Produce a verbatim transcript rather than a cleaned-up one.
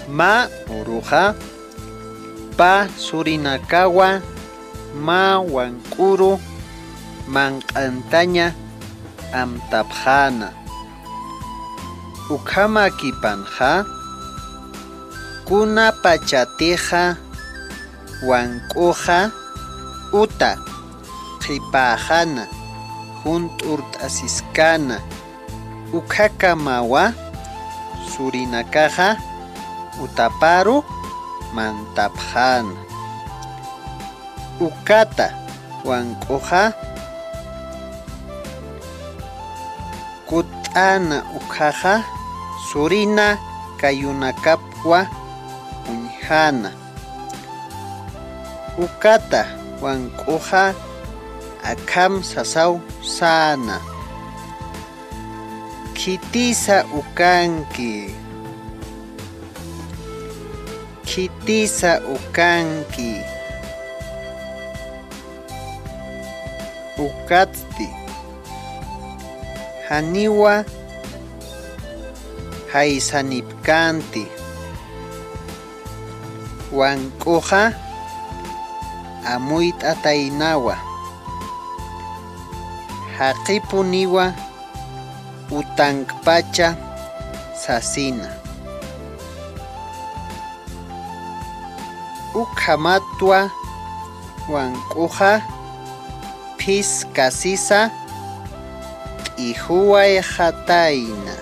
Mä uruxa pä surinakawa mä wank'uru manq'antaña amtapxäna. Ukhamäkipanxa kunapachatixa wank'uxa uta qhipäxäna, junt'urt'asiskäna, ukhakämawa surinakaxa utaparu mantapxäna. Ukata wank'uxa kutt'äna, ukhaxa surina kayunakapwa uñjäna. Ukata wank'uxa akham sasaw säna: Khitisa ukanki, khitisa ukanki. Ukatsti janiwa jaysanipkänti. Wank'uxa amuyt'ataynawa, jaqipuniwa utankpacha sasina. Ukhamatwa wank'uxa phiskasisa t'ijuwayxatayna.